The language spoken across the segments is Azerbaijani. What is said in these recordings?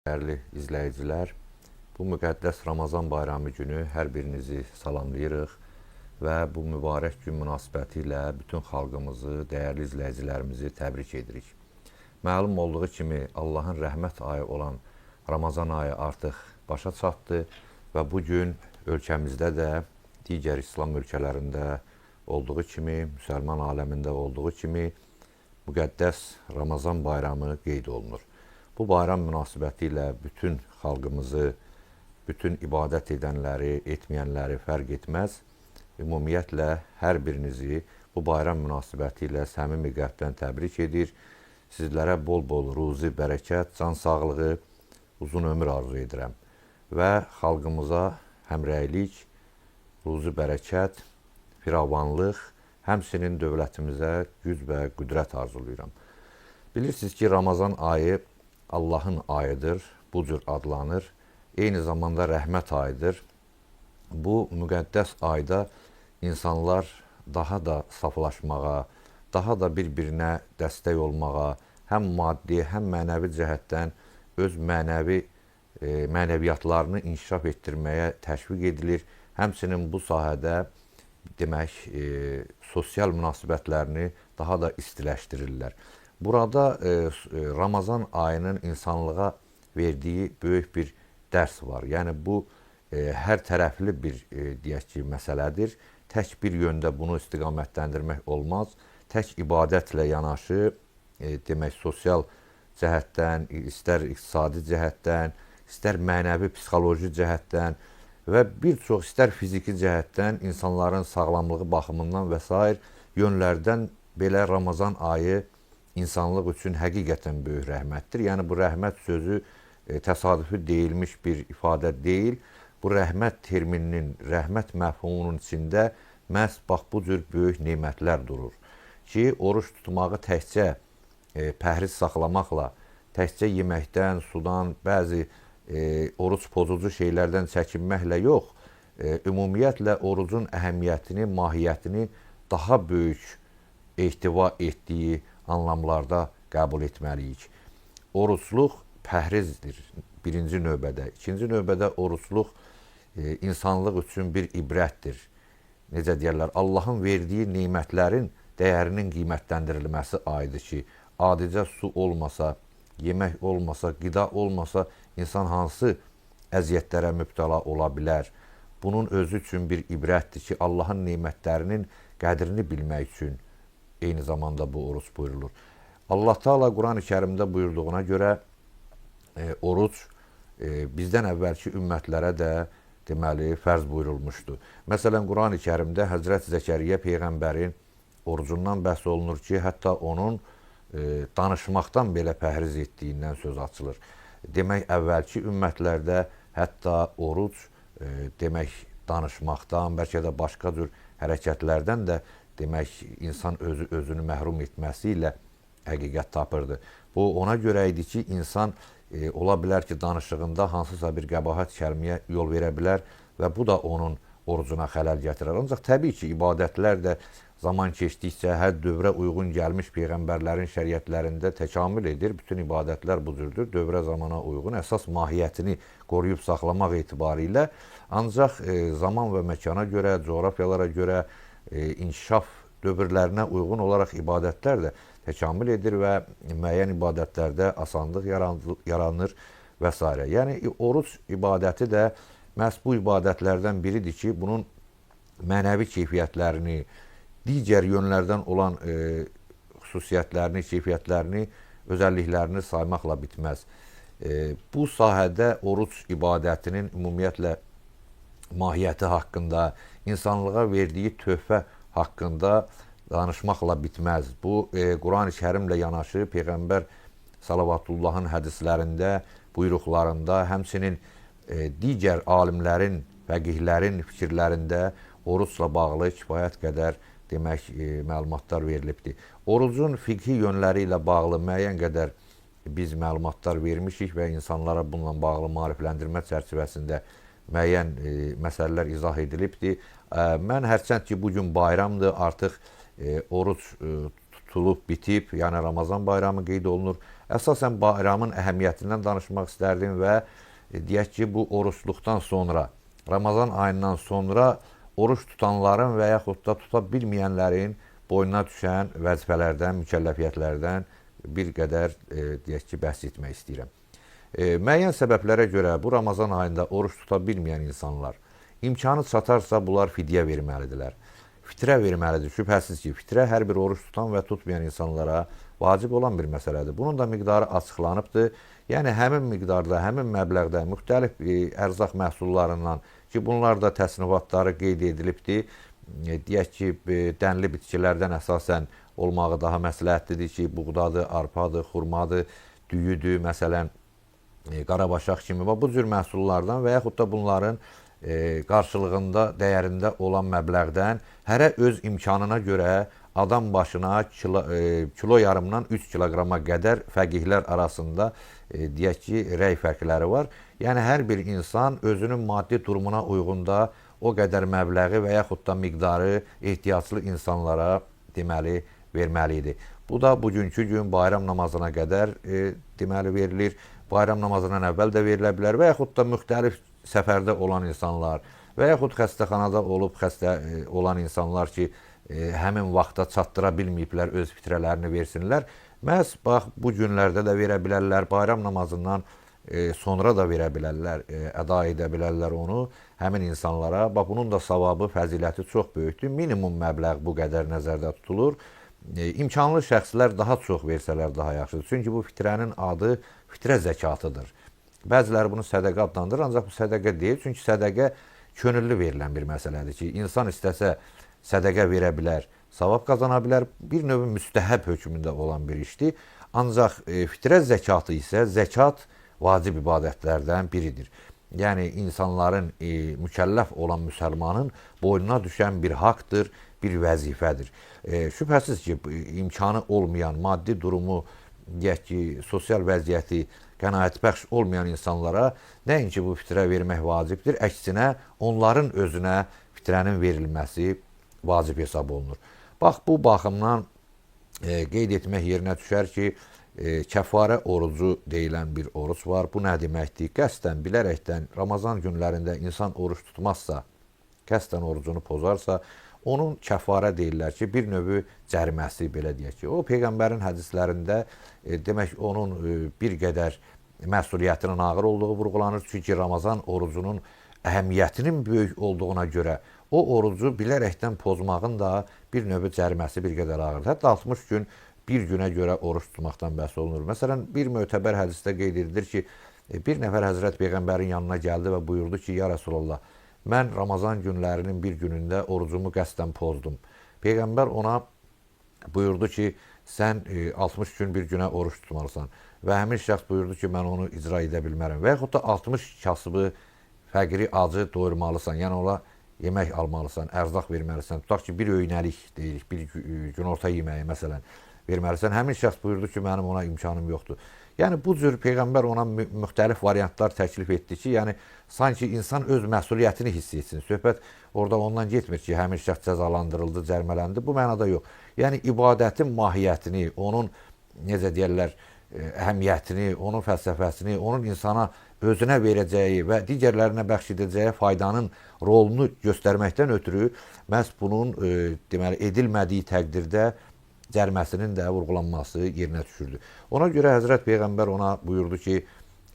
Dəyərli izləyicilər, bu müqəddəs Ramazan bayramı günü hər birinizi salamlayırıq və bu mübarək gün münasibəti ilə bütün xalqımızı, dəyərli izləyicilərimizi təbrik edirik. Məlum olduğu kimi Allahın rəhmət ayı olan Ramazan ayı artıq başa çatdı və bu gün ölkəmizdə də digər İslam ölkələrində olduğu kimi, müsəlman aləmində olduğu kimi müqəddəs Ramazan bayramı qeyd olunur. Bu bayram münasibəti ilə bütün xalqımızı, bütün ibadət edənləri, etməyənləri fərq etməz. Ümumiyyətlə hər birinizi bu bayram münasibəti ilə səmimi qəlbdən təbrik edir. Sizlərə bol-bol ruzi, bərəkət, can sağlığı, uzun ömür arzu edirəm. Və xalqımıza həmrəylik, ruzi, bərəkət, firavanlıq, həmçinin dövlətimizə güc və qüdrət arzulayıram. Bilirsiniz ki, Ramazan ayı Allahın ayıdır, bu cür adlanır. Eyni zamanda rəhmət ayıdır. Bu müqəddəs ayda insanlar daha da saflaşmağa, daha da bir-birinə dəstək olmağa, həm maddi, həm mənəvi cəhətdən öz mənəvi mənəviyyatlarını inkişaf etdirməyə təşviq edilir. Həmçinin bu sahədə demək, sosial münasibətlərini daha da istiləşdirirlər. Burada Ramazan ayının insanlığa verdiyi böyük bir dərs var. Yəni bu hər tərəfli bir deyək ki, məsələdir. Tək bir yöndə bunu istiqamətləndirmək olmaz. Tək ibadətlə yanaşı, demək, sosial cəhətdən, istər iqtisadi cəhətdən, istər mənəvi, psixoloji cəhətdən və bir çox istər fiziki cəhətdən insanların sağlamlığı baxımından və sair yönlərdən belə Ramazan ayı insanlıq üçün həqiqətən böyük rəhmətdir. Yəni bu rəhmət sözü təsadüfi deyilmiş bir ifadə deyil. Bu rəhmət termininin, rəhmət məfhumunun içində məhz bax bu cür böyük nemətlər durur ki, oruç tutmağı təkcə pəhriz saxlamaqla, təkcə yeməkdən, sudan, bəzi oruc pozucu şeylərdən çəkinməklə yox, ümumiyyətlə orucun əhəmiyyətini, mahiyyətini daha böyük ehtiva etdiyi anlamlarda qəbul etməliyik. Orucluq pəhrizdir birinci növbədə. İkinci növbədə orucluq insanlıq üçün bir ibrətdir. Necə deyərlər, Allahın verdiyi nemətlərin dəyərinin qiymətləndirilməsi ayıdır ki, adicə su olmasa, yemək olmasa, qida olmasa insan hansı əziyyətlərə mübtəla ola bilər? Bunun özü üçün bir ibrətdir ki, Allahın nemətlərinin qədrini bilmək üçün eyni zamanda bu oruc buyurulur. Allah Teala Quran-ı Kərimdə buyurduğuna görə oruc bizdən əvvəlki ümmətlərə də deməli fərz buyurulmuşdu. Məsələn, Quran-ı Kərimdə Həzrət Zəkəriyyə peyğəmbərin orucundan bəhs olunur ki, hətta onun danışmaqdan belə pəhriz etdiyindən söz açılır. Demək, əvvəlki ümmətlərdə hətta oruc demək danışmaqdan, bəlkə də başqa cür hərəkətlərdən də demək insan özü özünü məhrum etməsi ilə həqiqət tapırdı. Bu ona görə idi ki, insan ola bilər ki, danışığında hansısa bir qəbahət kəlməyə yol verə bilər və bu da onun orucuna xələl gətirər. Ancaq təbii ki, ibadətlər də zaman keçdikcə hər dövrə uyğun gəlmiş peyğəmbərlərin şəriətlərində təkamül edir. Bütün ibadətlər bu cürdür. Dövrə, zamana uyğun əsas mahiyyətini qoruyub saxlamaq etibarilə ancaq zaman və məkana görə, coğrafiyalara görə inkişaf dövrlərinə uyğun olaraq ibadətlər də təkamül edir və müəyyən ibadətlərdə asanlıq yaranır və s. Yəni oruc ibadəti də məhz bu ibadətlərdən biridir ki, bunun mənəvi keyfiyyətlərini, digər yönlərdən olan xüsusiyyətlərini, keyfiyyətlərini, özəlliklərini saymaqla bitməz. Bu sahədə oruc ibadətinin ümumiyyətlə mahiyyəti haqqında, insanlığa verdiyi töhfə haqqında danışmaqla bitməz. Bu Quran-ı Kərimlə yanaşı Peyğəmbər salavatullahın hədislərində, buyruqlarında, həmçinin digər alimlərin, fəqihlərin fikirlərində orucla bağlı kifayət qədər demək məlumatlar verilibdir. Orucun fiqhi yönləri ilə bağlı müəyyən qədər biz məlumatlar vermişik və insanlara bununla bağlı maarifləndirmə çərçivəsində müəyyən məsələlər izah edilibdir. Mən hərçənd ki, bu gün bayramdır, artıq oruc tutulub, bitib, yəni Ramazan bayramı qeyd olunur. Əsasən bayramın əhəmiyyətindən danışmaq istərdim və deyək ki, bu orucluqdan sonra, Ramazan ayından sonra oruç tutanların və yaxud da tuta bilməyənlərin boynuna düşən vəzifələrdən, mükəlləfiyyətlərdən bir qədər deyək ki, bəhs etmək istəyirəm. Müəyyən səbəblərə görə bu Ramazan ayında oruç tuta bilməyən insanlar imkanı çatarsa bunlar fidyə verməlidirlər. Fitrə verməlidir. Şübhəsiz ki, fitrə hər bir oruç tutan və tutmayan insanlara vacib olan bir məsələdir. Bunun da miqdarı açıqlanıbdır. Yəni həmin miqdarda, həmin məbləğdə müxtəlif ərzaq məhsullarından ki, bunlar da təsnifatları qeyd edilibdir. Deyək ki, dənli bitkilərdən əsasən olmağı daha məsləhətlidir ki, buğdadır, arpadır, xurmadır, düyüdür, məsələn, qarabaşaq kimi və bu cür məhsullardan və yaxud da bunların qarşılığında, dəyərində olan məbləğdən hərə öz imkanına görə adam başına kilo yarımdan 3 kiloqrama qədər fəqihlər arasında deyək ki, rəy fərqləri var. Yəni hər bir insan özünün maddi durumuna uyğun da o qədər məbləği və yaxud da miqdarı ehtiyaclı insanlara deməli verməli idi. Bu da bugünkü gün bayram namazına qədər deməli verilir. Bayram namazından əvvəl də verilə bilər və yaxud da müxtəlif səfərdə olan insanlar və yaxud xəstəxanada olub xəstə olan insanlar ki, həmin vaxta çatdıra bilməyiblər, öz fitrələrini versinlər. Məhz bax bu günlərdə də verə bilərlər, bayram namazından sonra da verə bilərlər, əda edə bilərlər onu həmin insanlara. Bax bunun da savabı, fəziləti çox böyükdür. Minimum məbləğ bu qədər nəzərdə tutulur. İmkanlı şəxslər daha çox versələr daha yaxşıdır. Çünki bu fitrənin adı fitrə zəkatıdır. Bəziləri bunu sədəqə adlandırır, ancaq bu sədəqə deyil. Çünki sədəqə könüllü verilən bir məsələdir ki, insan istəsə sədəqə verə bilər, savab qazana bilər, bir növ müstəhəb hökmündə olan bir işdir. Ancaq fitrə zəkatı isə zəkat vacib ibadətlərdən biridir. Yəni insanların mükəlləf olan müsəlmanın boynuna düşən bir haqdır, bir vəzifədir. Şübhəsiz ki, imkanı olmayan, maddi durumu, deyək ki, sosial vəziyyəti qənaətbəxş olmayan insanlara nəinki bu fitrə vermək vacibdir, əksinə onların özünə fitrənin verilməsi vacib hesab olunur. Bax, bu baxımdan qeyd etmək yerinə düşər ki, kəffarə orucu deyilən bir oruc var. Bu nə deməkdir? Qəsdən, bilərəkdən Ramazan günlərində insan oruc tutmazsa, qəsdən orucunu pozarsa, onun kəffarə deyirlər ki, bir növü cəriməsi, belə deyək ki, o Peyğəmbərin hədislərində demək onun bir qədər məsuliyyətinin ağır olduğu vurğulanır. Çünki Ramazan orucunun əhəmiyyətinin böyük olduğuna görə o orucu bilərəkdən pozmağın da bir növü cəriməsi bir qədər ağırdır. Hətta 60 gün bir günə görə oruc tutmaqdan bəhs olunur. Məsələn, bir mötəbər hədisdə qeyd edilir ki, bir nəfər Həzrət Peyğəmbərin yanına gəldi və buyurdu ki, ya Rəsulallah, mən Ramazan günlərinin bir günündə orucumu qəsdən pozdum. Peyğəmbər ona buyurdu ki, sən 60 gün bir günə oruç tutmalısan. Və həmin şəxs buyurdu ki, mən onu icra edə bilmərəm. Və yaxud da 60 kasıbı, fəqiri, acı doyurmalısan. Yəni ona yemək almalısan, ərzaq verməlisən. Tutaq ki, bir öynəlik deyirik, bir günorta yeməyi məsələn verməlisən. Həmin şəxs buyurdu ki, mənim ona imkanım yoxdur. Yəni bu cür Peyğəmbər ona müxtəlif variantlar təklif etdi ki, yəni sanki insan öz məsuliyyətini hiss etsin. Söhbət orada ondan getmir ki, həmin şəxs cəzalandırıldı, cərmələndi. Bu mənada yox. Yəni ibadətin mahiyyətini, onun necə deyirlər, əhəmiyyətini, onun fəlsəfəsini, onun insana özünə verəcəyi və digərlərinə bəxş edəcəyi faydanın rolunu göstərməkdən ötürü məhz bunun deməli edilmədiyi təqdirdə cəriməsinin də vurğulanması yerinə düşürdü. Ona görə Həzrət Peyğəmbər ona buyurdu ki,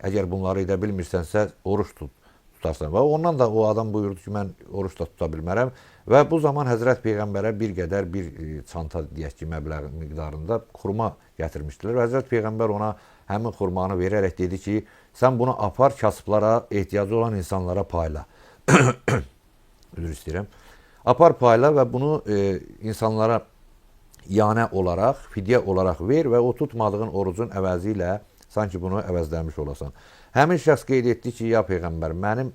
əgər bunları edə bilmirsənsə, oruç tutarsan. Və ondan da o adam buyurdu ki, mən oruç da tuta bilmərəm. Və bu zaman Həzrət Peyğəmbərə bir qədər bir çanta deyək ki, məbləğ miqdarında xurma gətirmişdilər. Və Həzrət Peyğəmbər ona həmin xurmanı verərək dedi ki, sən bunu apar kasıblara, ehtiyacı olan insanlara payla. Üzr istəyirəm. Apar payla və bunu insanlara iyanə olaraq, fidyə olaraq ver və o tutmadığın orucun əvəzi ilə sanki bunu əvəzləmiş olasan. Həmin şəxs qeyd etdi ki, ya Peyğəmbər, mənim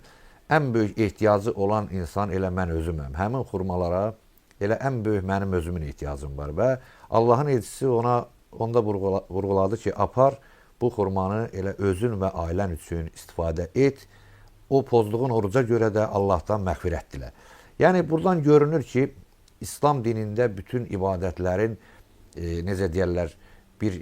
ən böyük ehtiyacı olan insan elə mən özüməm. Həmin xurmalara elə ən böyük mənim özümün ehtiyacım var və Allahın elçisi ona onda vurğuladı ki, apar bu xurmanı elə özün və ailən üçün istifadə et. O pozduğun oruca görə də Allahdan məğfirət dilə. Yəni buradan görünür ki, İslam dinində bütün ibadətlərin necə deyərlər, bir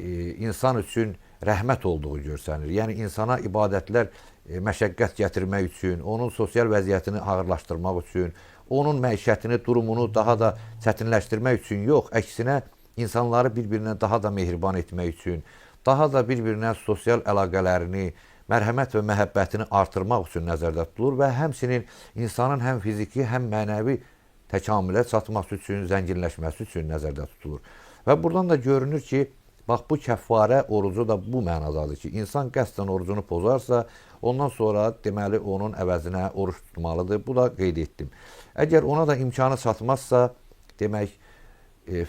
insan üçün rəhmət olduğu görsənir. Yəni insana ibadətlər məşəqqət gətirmək üçün, onun sosial vəziyyətini ağırlaşdırmaq üçün, onun məişətini, durumunu daha da çətinləşdirmək üçün yox, əksinə insanları bir-birinə daha da mehriban etmək üçün, daha da bir-birinə sosial əlaqələrini, mərhəmət və məhəbbətini artırmaq üçün nəzərdə tutulur və həmçinin insanın həm fiziki, həm mənəvi təkamülə çatması üçün, zənginləşməsi üçün nəzərdə tutulur. Və buradan da görünür ki, bax bu kəffarə orucu da bu mənadadır ki, insan qəsdən orucunu pozarsa, ondan sonra deməli onun əvəzinə oruç tutmalıdır. Bu da qeyd etdim. Əgər ona da imkanı çatmazsa, demək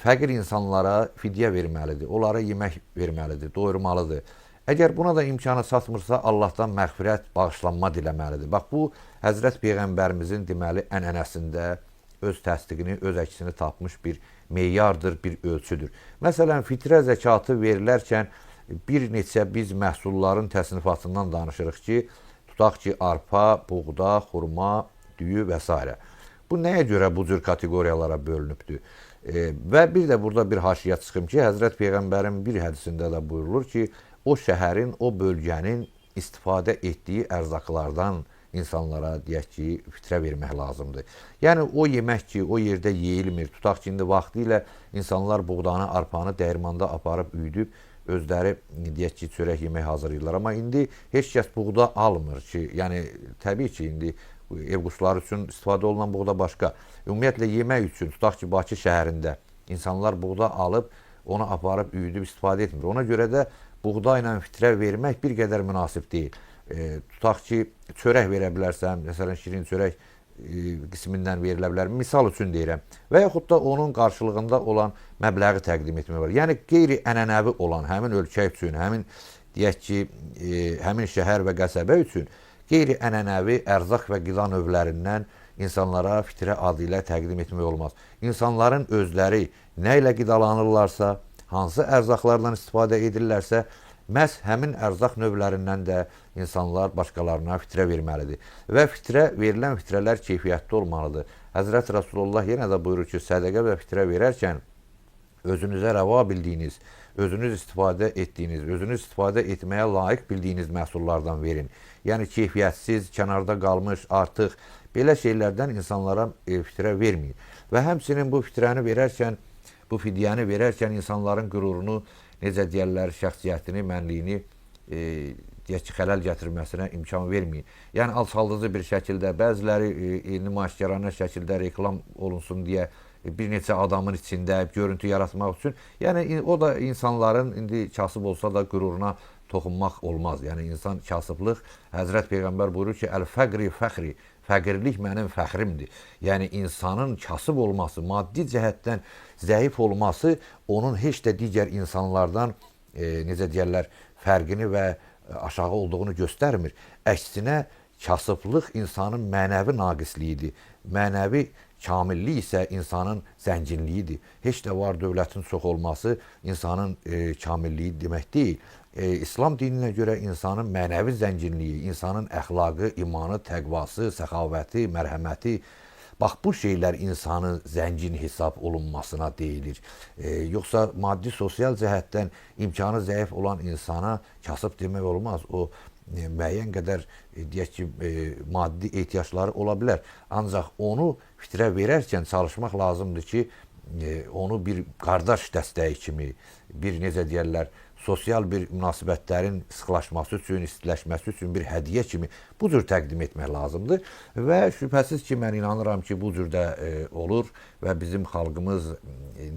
fəqir insanlara fidyə verməlidir, onlara yemək verməlidir, doyurmalıdır. Əgər buna da imkanı çatmırsa, Allahdan məğfirət, bağışlanma diləməlidir. Bax bu Həzrət Peyğəmbərimizin deməli ənənəsində öz təsdiqini, öz əksini tapmış bir meyardır, bir ölçüdür. Məsələn, fitrə zəkatı verilərkən bir neçə biz məhsulların təsnifatından danışırıq ki, tutaq ki, arpa, buğda, xurma, düyü və s. Bu nəyə görə bu cür kateqoriyalara bölünübdür? Və bir də burada bir haşiyə çıxım ki, Həzrət Peyğəmbərin bir hədisində də buyurulur ki, o şəhərin, o bölgənin istifadə etdiyi ərzaqlardan insanlara deyək ki, fitrə vermək lazımdır. Yəni o yemək ki, o yerdə yeyilmir. Tutaq ki, indi vaxtilə insanlar buğdanı, arpanı dəyirmanda aparıb üyüdüb özləri deyək ki, çörək yemək hazırlayırlar. Amma indi heç kəs buğda almır ki, yəni təbii ki, indi ev quşları üçün istifadə olunan buğda başqa. Ümumiyyətlə yemək üçün tutaq ki, Bakı şəhərində insanlar buğda alıb onu aparıb üyüdüb istifadə etmir. Ona görə də buğda ilə fitrə vermək bir qədər münasib deyil. Tutaq ki, çörək verə bilərsən, məsələn, şirin çörək qismindən verilə bilər. Misal üçün deyirəm. Və yaxud da onun qarşılığında olan məbləği təqdim etmək olar. Yəni qeyri-ənənəvi olan həmin ölkə üçün, həmin deyək ki, həmin şəhər və qəsəbə üçün qeyri-ənənəvi ərzaq və qida növlərindən insanlara fitrə adı ilə təqdim etmək olmaz. İnsanların özləri nə ilə qidalanırlarsa, hansı ərzaqlardan istifadə edirlərsə, məhz həmin ərzaq növlərindən də insanlar başqalarına fitrə verməlidir. Və fitrə verilən fitrələr keyfiyyətli olmalıdır. Həzrət Rəsulullah yenə də buyurur ki, sədəqə və fitrə verərkən özünüzə rəva bildiyiniz, özünüz istifadə etdiyiniz, özünüz istifadə etməyə layiq bildiyiniz məhsullardan verin. Yəni keyfiyyətsiz, kənarda qalmış, artıq belə şeylərdən insanlara fitrə verməyin. Və həmçinin bu fitrəni verərkən, bu fidyəni verərkən insanların qürurunu, necə deyərlər, şəxsiyyətini, mənliyini deyək ki, xələl gətirməsinə imkan verməyin. Yəni alçaldıcı bir şəkildə, bəziləri nümayişkaranə şəkildə reklam olunsun deyə bir neçə adamın içində görüntü yaratmaq üçün. Yəni o da insanların indi kasıb olsa da qüruruna toxunmaq olmaz. Yəni insan kasıblıq, Həzrət Peyğəmbər buyurur ki, əl-fəqri fəxri, fəqirlik mənim fəxrimdir. Yəni insanın kasıb olması, maddi cəhətdən zəif olması onun heç də digər insanlardan necə deyərlər, fərqini və aşağı olduğunu göstərmir. Əksinə kasıblıq insanın mənəvi naqisliyidir. Mənəvi kamillik isə insanın zənginliyidir. Heç də var dövlətin çox olması insanın kamilliyi demək deyil. İslam dininə görə insanın mənəvi zənginliyi, insanın əxlaqı, imanı, təqvası, səxavəti, mərhəməti, bax bu şeylər insanın zəngin hesab olunmasına deyilir. Yoxsa maddi, sosial cəhətdən imkanı zəif olan insana kasıb demək olmaz. O müəyyən qədər deyək ki, maddi ehtiyacları ola bilər. Ancaq onu fitrə verərkən çalışmaq lazımdır ki, onu bir qardaş dəstəyi kimi, bir necə deyərlər, sosial bir münasibətlərin sıxlaşması üçün, istiləşməsi üçün bir hədiyyə kimi bu cür təqdim etmək lazımdır. Və şübhəsiz ki, mən inanıram ki, bu cür də olur və bizim xalqımız,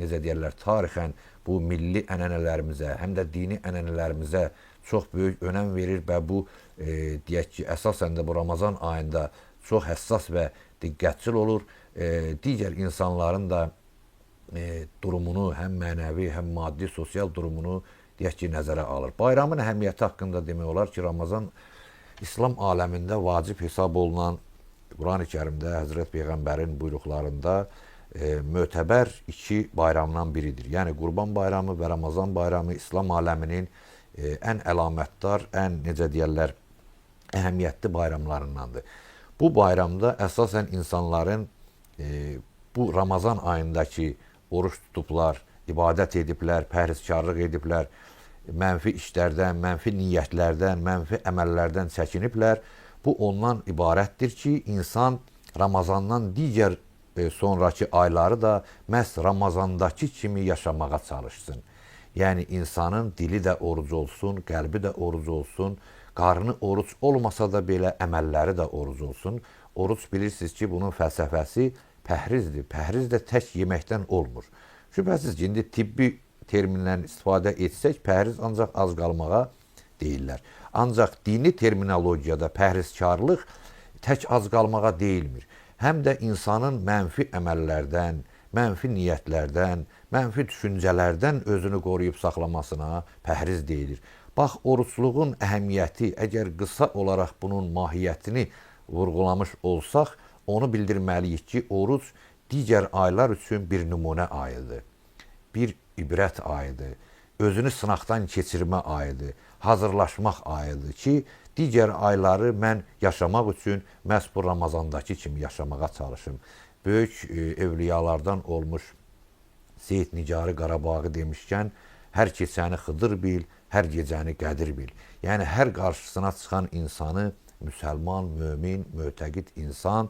necə deyərlər, tarixən bu milli ənənələrimizə, həm də dini ənənələrimizə çox böyük önəm verir və bu, deyək ki, əsasən də bu Ramazan ayında çox həssas və diqqətçil olur. Digər insanların da durumunu, həm mənəvi, həm maddi, sosial durumunu deyək ki, nəzərə alır. Bayramın əhəmiyyəti haqqında demək olar ki, Ramazan İslam aləmində vacib hesab olunan Quran-ı Kərimdə Həzrət Peyğəmbərin buyruqlarında mötəbər iki bayramdan biridir. Yəni Qurban Bayramı və Ramazan Bayramı İslam aləminin ən əlamətdar, ən necə deyərlər, əhəmiyyətli bayramlarındandır. Bu bayramda əsasən insanların bu Ramazan ayındakı oruç tutublar, ibadət ediblər, pərhizkarlıq ediblər, mənfi işlərdən, mənfi niyyətlərdən, mənfi əməllərdən çəkiniblər. Bu ondan ibarətdir ki, insan Ramazandan digər sonraki ayları da məhz Ramazandakı kimi yaşamağa çalışsın. Yəni insanın dili də oruc olsun, qəlbi də oruc olsun, qarnı oruc olmasa da belə əməlləri də oruc olsun. Oruc bilirsiniz ki, bunun fəlsəfəsi pəhrizdir. Pəhriz də tək yeməkdən olmur. Şübhəsiz ki, indi tibbi termindən istifadə etsək, pəhriz ancaq az qalmağa deyirlər. Ancaq dini terminologiyada pəhrizkarlıq tək az qalmağa deyilmir. Həm də insanın mənfi əməllərdən, mənfi niyyətlərdən, mənfi düşüncələrdən özünü qoruyub saxlamasına pəhriz deyilir. Bax, orucluğun əhəmiyyəti, əgər qısa olaraq bunun mahiyyətini vurğulamış olsaq, onu bildirməliyik ki, oruc digər aylar üçün bir nümunə ayıdır, bir ibrət ayıdır, özünü sınaqdan keçirmə ayıdır, hazırlaşmaq ayıdır ki, digər ayları mən yaşamaq üçün məhz bu Ramazandakı kimi yaşamağa çalışım. Böyük evliyalardan olmuş Seyid Nigarı Qarabağı demişkən, hər keçəni Xıdır bil, hər gecəni Qədir bil. Yəni, hər qarşısına çıxan insanı müsəlman, mömin, mötəqid insan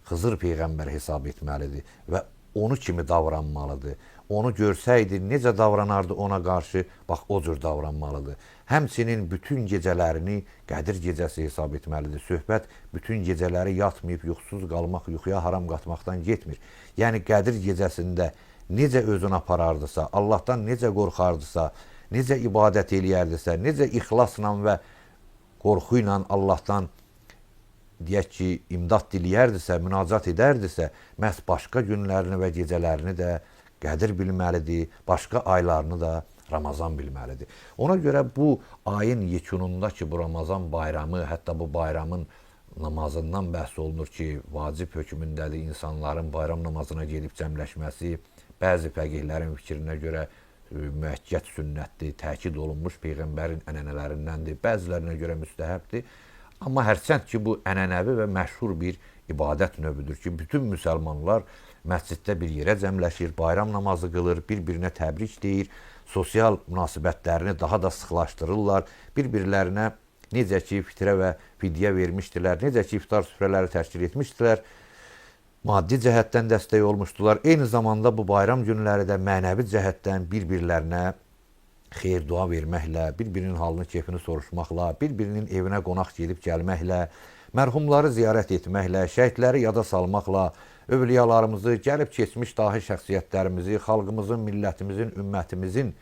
Xızır Peyğəmbər hesab etməlidir və onu kimi davranmalıdır. Onu görsəydi, necə davranardı ona qarşı, bax o cür davranmalıdır. Həmçinin bütün gecələrini Qədir gecəsi hesab etməlidir. Söhbət bütün gecələri yatmayıb, yuxusuz qalmaq, yuxuya haram qatmaqdan getmir. Yəni Qədir gecəsində necə özünü aparardısa, Allahdan necə qorxardısa, necə ibadət eləyərdisə, necə ixlasla və qorxu ilə Allahdan deyək ki, imdad diləyərdisə, münacat edərdisə, məhz başqa günlərini və gecələrini də qədir bilməlidir, başqa aylarını da Ramazan bilməlidir. Ona görə bu ayın yekununda ki, bu Ramazan bayramı, hətta bu bayramın namazından bəhs olunur ki, vacib hökmündədir insanların bayram namazına gedib cəmləşməsi, bəzi fəqihlərin fikrinə görə müəkkəd sünnətdir, təkid olunmuş Peyğəmbərin ənənələrindəndir, bəzilərinə görə müstəhəbdir. Amma hərçənd ki, bu ənənəvi və məşhur bir ibadət növüdür ki, bütün müsəlmanlar məsciddə bir yerə cəmləşir, bayram namazı qılır, bir-birinə təbrik deyir, sosial münasibətlərini daha da sıxlaşdırırlar, bir-birlərinə necə ki fitrə və fidyə vermişdilər, necə ki iftar süfrələri təşkil etmişdilər, maddi cəhətdən dəstək olmuşdular. Eyni zamanda bu bayram günləri də mənəvi cəhətdən bir-birlərinə xeyir-dua verməklə, bir-birinin halını, keyfini soruşmaqla, bir-birinin evinə qonaq gedib gəlməklə, mərhumları ziyarət etməklə, şəhidləri yada salmaqla, övliyalarımızı, gəlib keçmiş dahi şəxsiyyətlərimizi, xalqımızın, millətimizin, ümmətimizin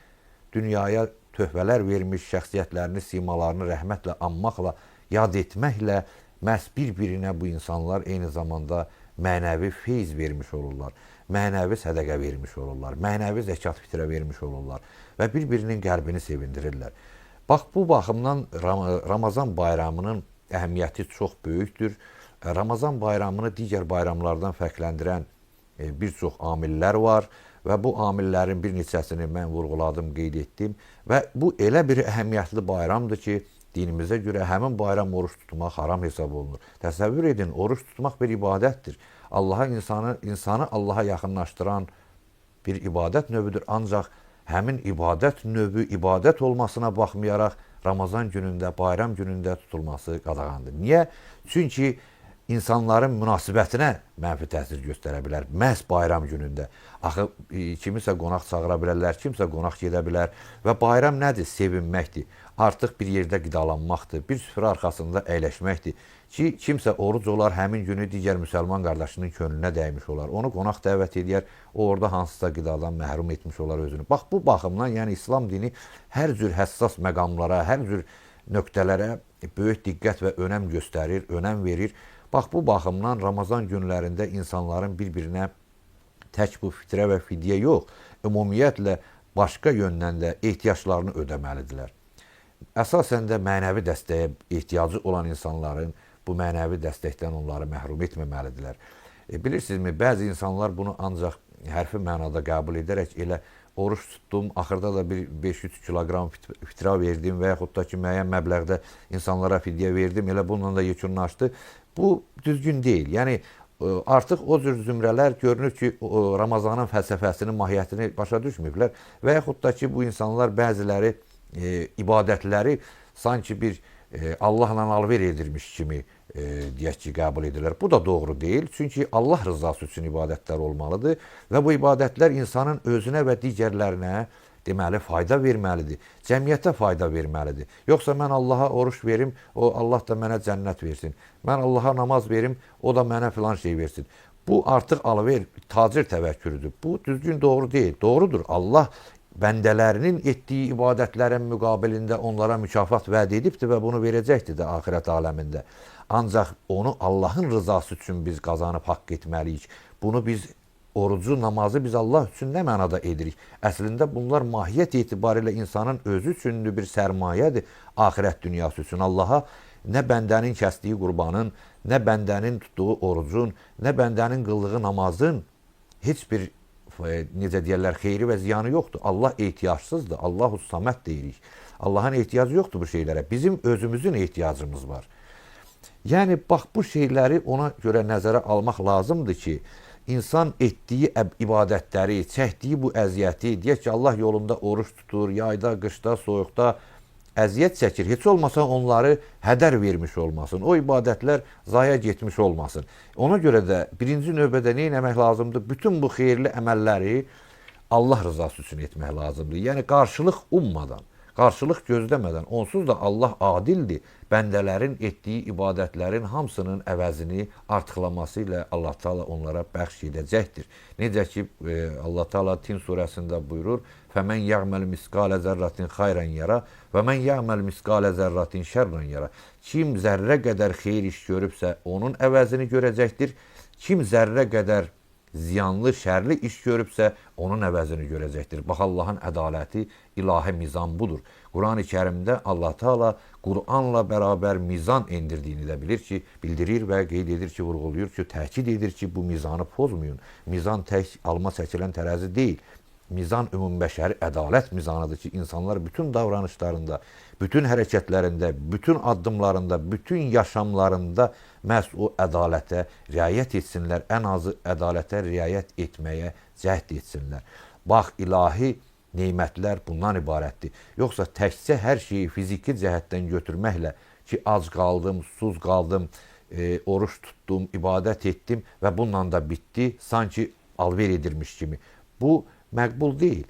dünyaya töhfələr vermiş şəxsiyyətlərini, simalarını rəhmətlə anmaqla, yad etməklə məhz bir-birinə bu insanlar eyni zamanda mənəvi feyz vermiş olurlar, mənəvi sədəqə vermiş olurlar, mənəvi zəkat fitrə vermiş olurlar və bir-birinin qəlbini sevindirirlər. Bax, bu baxımdan Ramazan bayramının əhəmiyyəti çox böyükdür. Ramazan bayramını digər bayramlardan fərqləndirən bir çox amillər var və bu amillərin bir neçəsini mən vurğuladım, qeyd etdim və bu elə bir əhəmiyyətli bayramdır ki, dinimizə görə həmin bayram oruc tutmaq haram hesab olunur. Təsəvvür edin, oruc tutmaq bir ibadətdir. Allaha insanı Allaha yaxınlaşdıran bir ibadət növüdür. Ancaq həmin ibadət növü ibadət olmasına baxmayaraq Ramazan günündə, bayram günündə tutulması qadağandır. Niyə? Çünki insanların münasibətinə mənfi təsir göstərə bilər. Məhz bayram günündə. Axı kimisə qonaq çağıra bilərlər, kimsə qonaq gedə bilər və bayram nədir? Sevinməkdir. Artıq bir yerdə qidalanmaqdır, bir süfrə arxasında əyləşməkdir ki, kimsə oruc olar, həmin günü digər müsəlman qardaşının könlünə dəymiş olar. Onu qonaq dəvət edər, o orada hansısa qidadan məhrum etmiş olar özünü. Bax, bu baxımdan, yəni İslam dini hər cür həssas məqamlara, hər cür nöqtələrə böyük diqqət və önəm göstərir, önəm verir. Bax, bu baxımdan Ramazan günlərində insanların bir-birinə tək bu fitrə və fidyə yox, ümumiyyətlə başqa yöndən də ehtiyaclarını ödəməlidirlər. Əsasən də mənəvi dəstəyə ehtiyacı olan insanların bu mənəvi dəstəkdən onları məhrum etməməlidirlər. Bilirsinizmi, bəzi insanlar bunu ancaq hərfi mənada qəbul edərək elə oruç tutdum, axırda da bir 5-3 kiloqram fitra verdim və yaxud da ki, müəyyən məbləğdə insanlara fidyə verdim, elə bununla da yekunlaşdı. Bu düzgün deyil. Yəni, artıq o cür zümrələr görünür ki, Ramazanın fəlsəfəsini, mahiyyətini başa düşməyiblər və yaxud da ki, bu insanlar bəziləri ibadətləri sanki bir Allahla alver edirmiş kimi deyək ki, qəbul edirlər. Bu da doğru deyil. Çünki Allah rızası üçün ibadətlər olmalıdır və bu ibadətlər insanın özünə və digərlərinə deməli fayda verməlidir. Cəmiyyətə fayda verməlidir. Yoxsa mən Allaha oruç verim, o Allah da mənə cənnət versin. Mən Allaha namaz verim, o da mənə filan şey versin. Bu artıq alver, tacir təvəkkürüdür. Bu düzgün doğru deyil. Doğrudur. Allah bəndələrinin etdiyi ibadətlərin müqabilində onlara mükafat vəd edibdir və bunu verəcəkdir də axirət aləmində. Ancaq onu Allahın rızası üçün biz qazanıb haqq etməliyik. Bunu biz orucu, namazı biz Allah üçün nə mənada edirik? Əslində bunlar mahiyyət etibarilə insanın özü üçündür, bir sərmayədir axirət dünyası üçün. Allaha nə bəndənin kəsdiyi qurbanın, nə bəndənin tutduğu orucun, nə bəndənin qıldığı namazın heç bir necə deyərlər, xeyri və ziyanı yoxdur. Allah ehtiyacsızdır. Allahu Saməd deyirik. Allahın ehtiyacı yoxdur bu şeylərə. Bizim özümüzün ehtiyacımız var. Yəni bax bu şeyləri ona görə nəzərə almaq lazımdır ki, insan etdiyi ibadətləri, çəkdiyi bu əziyyəti, deyək ki, Allah yolunda oruç tutur, yayda, qışda, soyuqda əziyyət çəkir. Heç olmasa onları hədər vermiş olmasın. O ibadətlər zaya getmiş olmasın. Ona görə də birinci növbədə nə etmək lazımdır? Bütün bu xeyirli əməlləri Allah rızası üçün etmək lazımdır. Yəni qarşılıq ummadan, qarşılıq gözləmədən, onsuz da Allah adildir. Bəndələrin etdiyi ibadətlərin hamısının əvəzini artıqlaması ilə Allah Taala onlara bəxş edəcəkdir. Necə ki Allah Taala Tin surəsində buyurur: "Fəmən ya'mel misqale zərratin xayran yara və men ya'mel misqale zərratin şərran yara." Kim zərrə qədər xeyir iş görübsə, onun əvəzini görəcəkdir. Kim zərrə qədər ziyanlı, şərli iş görübsə, onun əvəzini görəcəkdir. Bax, Allahın ədaləti, ilahi mizan budur. Quran-ı Kərimdə Allah Teala Quranla bərabər mizan endirdiyini də bilir ki, bildirir və qeyd edir ki, vurğulayır ki, təkid edir ki, bu mizanı pozmayın. Mizan tək alma çəkilən tərəzi deyil. Mizan ümumbəşəri ədalət mizanıdır ki, insanlar bütün davranışlarında, bütün hərəkətlərində, bütün addımlarında, bütün yaşamlarında məhz o ədalətə riayət etsinlər, ən azı ədalətə riayət etməyə cəhd etsinlər. Bax, ilahi nemətlər bundan ibarətdir. Yoxsa təkcə hər şeyi fiziki cəhətdən götürməklə ki, ac qaldım, susuz qaldım, oruç tutdum, ibadət etdim və bununla da bitdi, sanki alver edirmiş kimi. Bu məqbul deyil.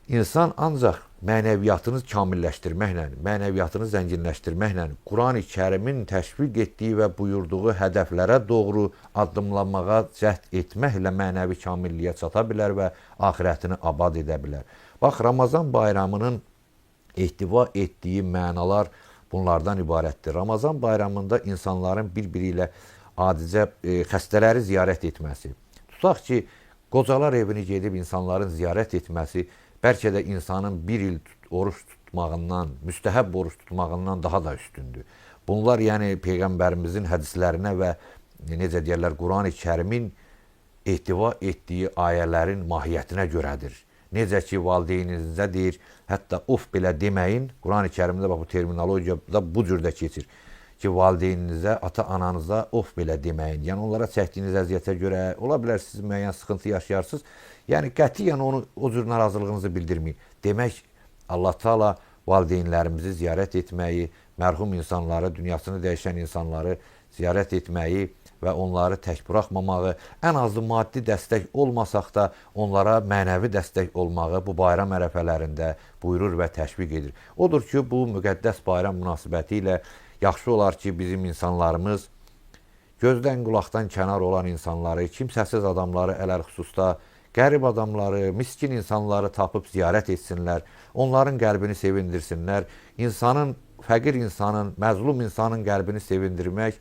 İnsan ancaq mənəviyyatını kamilləşdirməklə, mənəviyyatını zənginləşdirməklə, Quran-ı Kərimin təşviq etdiyi və buyurduğu hədəflərə doğru addımlamağa cəhd etməklə mənəvi kamilliyə çata bilər və axirətini abad edə bilər. Bax, Ramazan bayramının ehtiva etdiyi mənalar bunlardan ibarətdir. Ramazan bayramında insanların bir-biri ilə adicə xəstələri ziyarət etməsi. Tutaq ki, qocalar evini gedib insanların ziyarət etməsi bəlkə də insanın bir il oruç tutmağından, müstəhəbb oruç tutmağından daha da üstündür. Bunlar yəni Peyğəmbərimizin hədislərinə və necə deyərlər, Quran-ı Kərimin ehtiva etdiyi ayələrin mahiyyətinə görədir. Necə ki, valideyninizə deyir, hətta of belə deməyin, Quran-ı Kərimdə bax bu terminologiyada bu cür də keçir ki, valideyninizə, ata-ananıza of belə deməyin. Yəni onlara çəkdiyiniz əziyyətə görə ola bilər siz müəyyən sıxıntı yaşayarsınız. Yəni qətiyyən onu o cür narazılığınızı bildirməyin. Demək Allah Taala valideynlərimizi ziyarət etməyi, mərhum insanları, dünyasını dəyişən insanları ziyarət etməyi və onları tək buraxmamağı, ən azı maddi dəstək olmasaq da onlara mənəvi dəstək olmağı bu bayram ərəfələrində buyurur və təşviq edir. Odur ki, bu müqəddəs bayram münasibəti ilə yaxşı olar ki, bizim insanlarımız gözdən qulaqdan kənar olan insanları, kimsəsiz adamları ələl-xüsusda, qərib adamları, miskin insanları tapıb ziyarət etsinlər, onların qəlbini sevindirsinlər. İnsanın, fəqir insanın, məzlum insanın qəlbini sevindirmək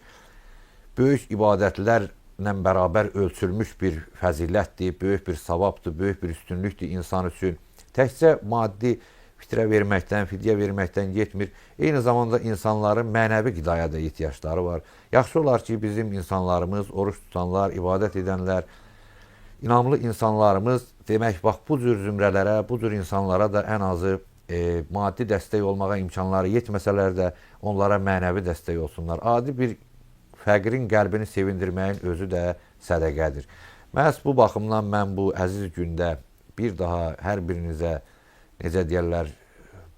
böyük ibadətlərlə bərabər ölçülmüş bir fəzilətdir, böyük bir savabdır, böyük bir üstünlükdür insan üçün. Təkcə maddi fitrə verməkdən, fidyə verməkdən getmir. Eyni zamanda insanların mənəvi qidaya da ehtiyacları var. Yaxşı olar ki, bizim insanlarımız, oruç tutanlar, ibadət edənlər, inamlı insanlarımız, demək, bax, bu cür zümrələrə, bu cür insanlara da ən azı maddi dəstək olmağa imkanları yetməsələr də onlara mənəvi dəstək olsunlar. Adi bir fəqirin qəlbini sevindirməyin özü də sədəqədir. Məhz bu baxımdan mən bu əziz gündə bir daha hər birinizə, necə deyərlər,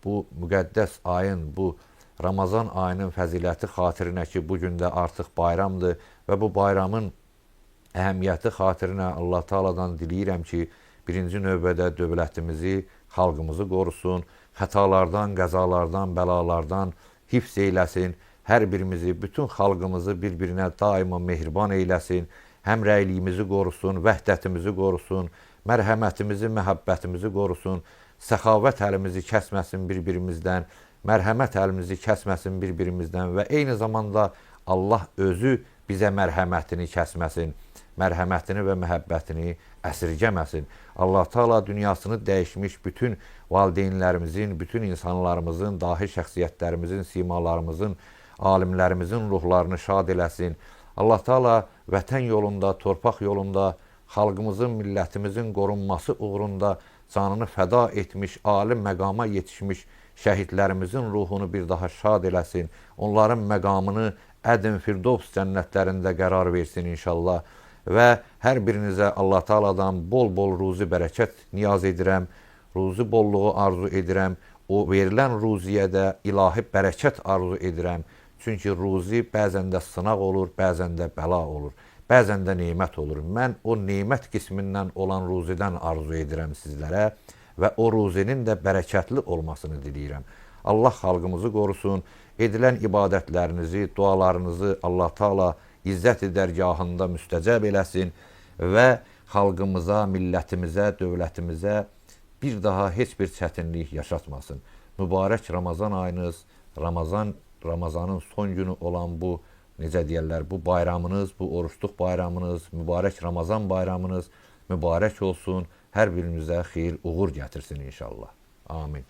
bu Bu müqəddəs ayın, bu Ramazan ayının fəziləti xatirinə ki, bu gün də artıq bayramdır və bu bayramın əhəmiyyəti xatirinə Allah Taala'dan diləyirəm ki, birinci növbədə dövlətimizi, xalqımızı qorusun, xətalardan, qəzalardan, bəlalardan hifz eyləsin, hər birimizi, bütün xalqımızı bir-birinə daima mehriban eyləsin, həmrəyliyimizi qorusun, vəhdətimizi qorusun, mərhəmətimizi, məhəbbətimizi qorusun, səxavət əlimizi kəsməsin bir-birimizdən, mərhəmət əlimizi kəsməsin bir-birimizdən və eyni zamanda Allah özü bizə mərhəmətini kəsməsin, mərhəmətini və məhəbbətini əsirgəməsin. Allah Taala dünyasını dəyişmiş bütün valideynlərimizin, bütün insanlarımızın, dahi şəxsiyyətlərimizin, simalarımızın, alimlərimizin ruhlarını şad eləsin. Allah Taala vətən yolunda, torpaq yolunda, xalqımızın, millətimizin qorunması uğrunda canını fəda etmiş, ali məqama yetişmiş şəhidlərimizin ruhunu bir daha şad eləsin. Onların məqamını Ədin Firdovs cənnətlərində qərar versin inşallah. Və hər birinizə Allah Taala'dan bol-bol ruzi bərəkət niyaz edirəm. Ruzi bolluğu arzu edirəm. O verilən ruziyə də ilahi bərəkət arzu edirəm. Çünki ruzi bəzən də sınaq olur, bəzən də bəla olur, bəzən də nemət olur. Mən o nemət qismindən olan ruzidən arzu edirəm sizlərə və o ruzinin də bərəkətli olmasını diləyirəm. Allah xalqımızı qorusun. Edilən ibadətlərinizi, dualarınızı Allah Taala izzət-i dərgahında müstəcəb eləsin və xalqımıza, millətimizə, dövlətimizə bir daha heç bir çətinlik yaşatmasın. Mübarək Ramazan ayınız, Ramazanın son günü olan bu, necə deyərlər, bu bayramınız, bu oruçluq bayramınız, mübarək Ramazan bayramınız mübarək olsun. Hər birimizə xeyir, uğur gətirsin inşallah. Amin.